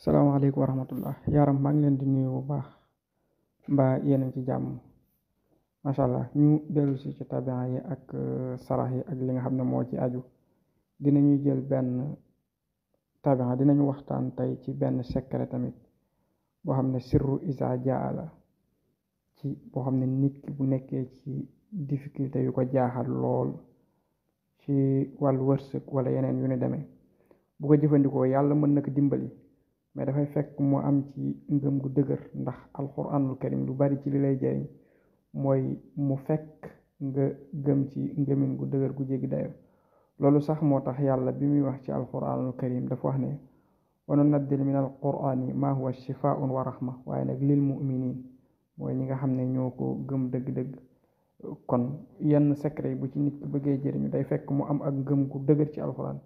salaamaaleykum wa rahmatullah yaaram maa ngi leen di nuyu bu baax mbaa yéen a ngi ci jàmm macha allah ñu dellu si ci tabian yi ak sarax yi ak li nga xam ne moo ci aju dinañu jël benn tabian dinañu waxtaan tey ci benn secret tamit boo xam ne sirru isa jaa la ci boo xam ne nit ki bu nekkee ci difficulté yu ko jaaxal lool ci wàllu wërsëg wala yeneen yu ne demee bu ko jëfandikoo yàlla mën na ko dimbali mais dafay fekk mu am ci ngëm gu dëgër ndax alquranul karim lu bari ci li lay jëriñ mooy mu fekk nga gëm ci ngëmin gu dëgër gu jéggi dayo loolu sax moo tax yàlla bi muy wax ci alquranul karim dafa wax ne wa nunazzil min alqurani ma huwa shifaun wa rahma waaye nag lil muminin mooy ñi nga xam ne ñoo ko gëm dëgg-dëgg kon yenn secret bu ci nit ki bëggee jëriñu day fekk mu am ak ngëm gu dëgër ci alquran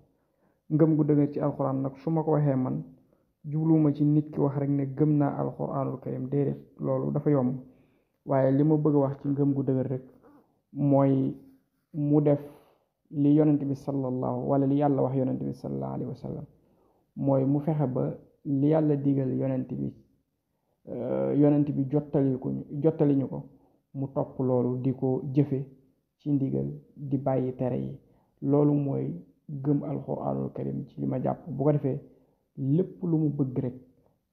ngëm gu dëgër ci alquran nag su ma ko waxee man jubluwuma ci nit ki wax rek ne gëm naa alquranul karim déedéet loolu dafa yomb waaye li ma bëgg a wax ci ngëm gu dëgër rek mooy mu def li yonent bi sallallahu wala li yàlla wax yonent bi sallallahu alayhi wa sallam mooy mu fexe ba li yàlla digal yonent bi jottali ñu ko mu topp loolu di ko jëfe ci ndigal di bàyyi tere yi loolu mooy gëm alquranul karim ci li ma jàpp bu ko defee lépp lu mu bëgg rek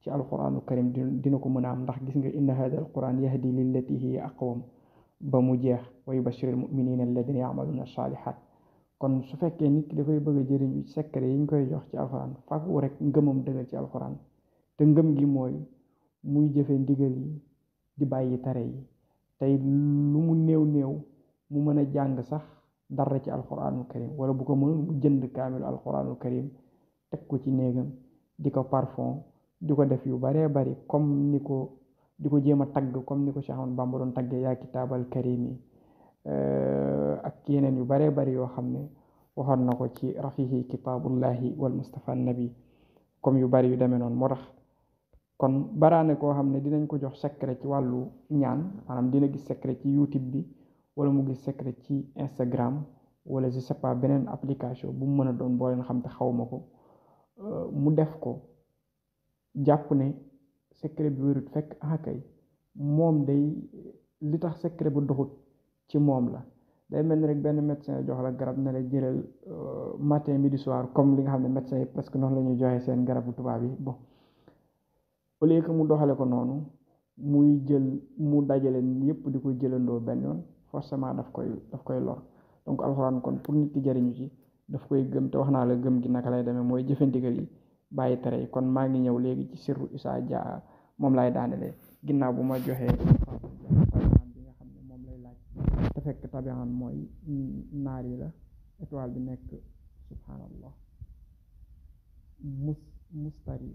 ci alquranul karim dina ko mën a am ndax gis nga inna hada alquran yahdi lillati hiya aqwam ba mu jeex wa yubashirul muminina alladina yamaluna salihat kon su fekkee nit ki dafay bëgg a jëriñu secret yi ñu koy jox ci alquran faaw rek ngëmam dëgër ci alquran te ngëm gi mooy muy jëfe ndigal yi di bàyyi tere yi tey lu mu néew néew mu mën a jàng sax dara ci alquranul karim wala bu ko mën mu jënd kaamilu alquranul karim teg ko ci néegam di ko parfum di ko def yu baree bari comme ni ko di ko jéem a tagg comme ni ko Cheikh Ahmadou Bamba doon taggee yaa kitaabal karim yi ak yeneen yu baree bari yoo xam ne waxoon na ko ci rafihi kitaabullahi wal mustafa nabi comme yu bari yu demee noonu moo tax kon baraane koo xam ne dinañ ko jox secret ci wàllu ñaan maanaam dina gis secret ci YouTube bi wala mu gis secret ci Instagram wala je sais pas beneen application bu mu mën a doon boo leen xam te xawma ko mu def ko jàpp ne secret bi wérut fekk akay moom day li tax secret bu doxut ci moom la day mel ni rek benn médecin jox la garab ne la jëlal matin midi soir comme li nga xam ne médecin yi presque noonu la ñuy joxe seen garabu tubaab yi bon au lieu que mu doxale ko noonu muy jël mu dajale yépp di ko jëlandoo benn yoon forcément daf koy lor donc alxuraan kon pour nit ki jëriñu ci daf koy gëm te wax naa la gëm gi naka lay demee mooy jëfe ndigal yi bàyyi tere yi kon maa ngi ñëw léegi ci sirru isaa jaa moom lay daanelee ginnaaw bu ma joxee tabian bi nga xam ne moom lay laaj te fekk tabian mooy naar yi la étoile bi nekk subhanallah mustari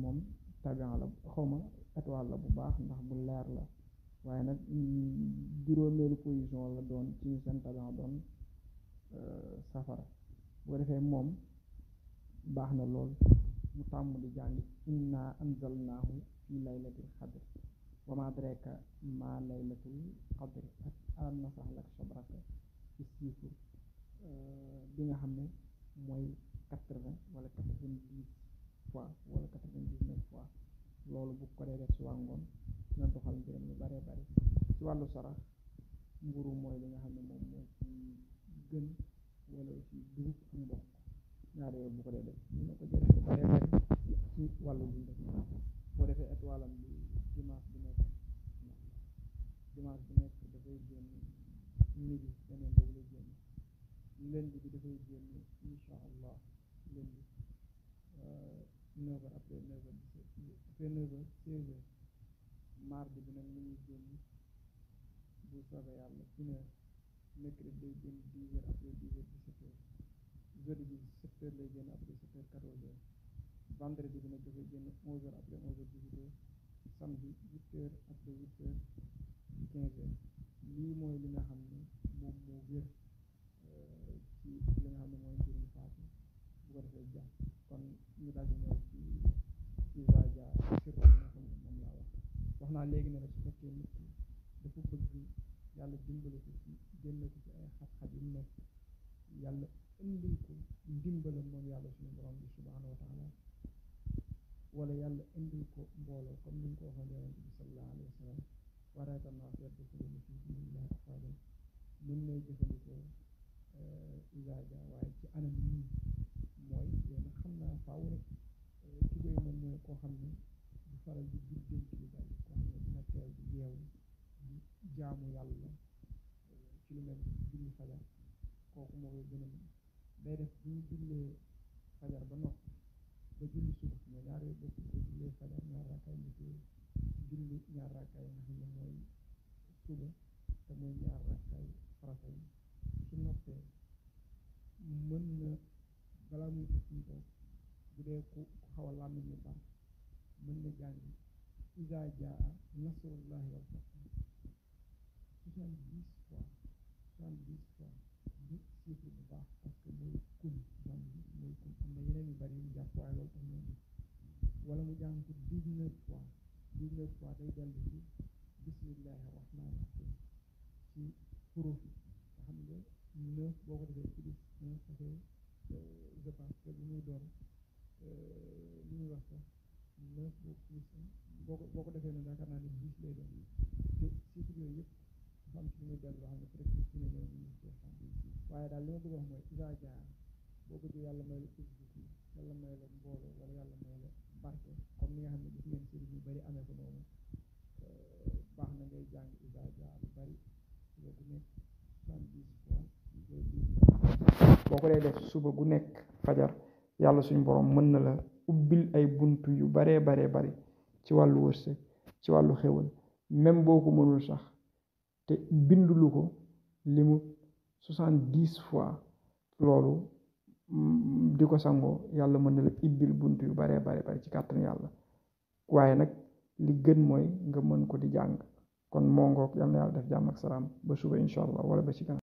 moom tabian la xawma étoile la bu baax ndax bu leer la waaye nag juróomeelu position la doon ci seen tabian doon safara bu ko defee moom baax na lool mu tàmm di jàng inna anzalnaahu fi laylatil qadr wa ma adraka ma laylatul qadr ak alam nashrah laka sadraka ci chiffre bi nga xam ne mooy 80 wala 90 fois wala 99 fois loolu bu ko dee def si waa ngoon dina doxal mbiram yu bare bari ci wàllu sarax mburu mooy li nga xam ne moom moo ci gën wala aussi dugub ak mboq ñaar yooyu bu ko dee def dina ko jëriñ lu bare bari ci wàllu dund boo defee étoile am bi dimanche bu nekk dafay génn midi beneen boobu lay génn lundi bi dafay génn insha allah lundi 9h après 9h après 9h 16h mardi bi nag mu ngi génn bu soobee yàlla 1h mercredi day génn 10h après 10h 17h jeudi bi 7h lay génn après 7h 14h vendredi bi nag dafay génn 11h après 11h 18h samedi 8h après 8h 15h lii mooy li nga xam ne moom moo wér ci li nga xam ne mooy mbirum faatu bu ko defee jàpp kon ñu daal di ñëw ci isa dia sirru bi nga xam ne moom laa wax naa léegi ne rek su fekkee nit ki dafa bëgg yàlla dimbali ko ci génne ko ci ay xat-xat yu nekk yàlla indil ko ndimbalam moom yàlla suñu borom bi subhanahu wa taala wala yàlla indil ko mbooloo comme ni ñu ko waxoon yonent bi sallallahu alayhi wa sallam warayta naas yadxuluuna fii diinillaahi afwaajan mën nay jëfandikoo izaa jaa waaye ci anam yii mooy yow nag xam naa faaw rek ki koy mën mooy koo xam ne du faral di guddeenti lu bari koo xam ne dina teel di yeewu di jaamu yàlla ci lu mel ni julli fajar kooku moo koy gën a mën day def bu ñu jullee fajar ba noppi ba julli suba mooy ñaar yooyu bokk ko jullee fajar ñaar raakaay njëkk julli ñaar raakaay nga xam ne mooy suba te mooy ñaar raakaay farata yi su noppee mën na balaa muy def ñu toog bu dee ku xaw a làmmiñ lu baax mën na jàng izaa jaa nasrullahi wal fath 70 fois 70 fois du chiffre bu baax parce que mooy kun 70 mooy kun am na yeneen yu bari yu mu jàpp waaye loolu tax ñoo gis wala mu jàng ko 19 fois 19 fois day dellu ci bismillahi rahmaani rahim ci xuruf yi nga xam ne 9 boo ko defee ci bis 9 ça fait je pense que li muy doon li ñuy wax sax 9 boo ko defee noonu yaakaar naa ne 10 lay doon te chiffre yooyu yëpp dafa am ci li muy dellu loo xam ne peut-être ci ne ñëw ñu waaye daal li ma bëgg a wax mooy izaa jaa boo bëggee yàlla may la ubbi yàlla may la mbooloo wala yàlla may la barke comme ni nga xam ne gis ngeen sëriñ yu bari amee ko noonu baax na ngay jàng izaa jaa lu bari suba gu nekk 70 fois boo ko dee def suba gu nekk fajar yàlla suñu borom mën na la ubbil ay buntu yu baree bari ci wàllu wërsëg ci wàllu xéwal même boo ko mënul sax te bindulu ko limu 70 fois loolu di ko sangoo yàlla mën na la ibbil bunt yu baree bari ci kàttan yàlla waaye nag li gën mooy nga mën ko di jàng kon moo ngoog yal na yàlla def jàmm ak salaam ba suba incha allah wala ba ci kanam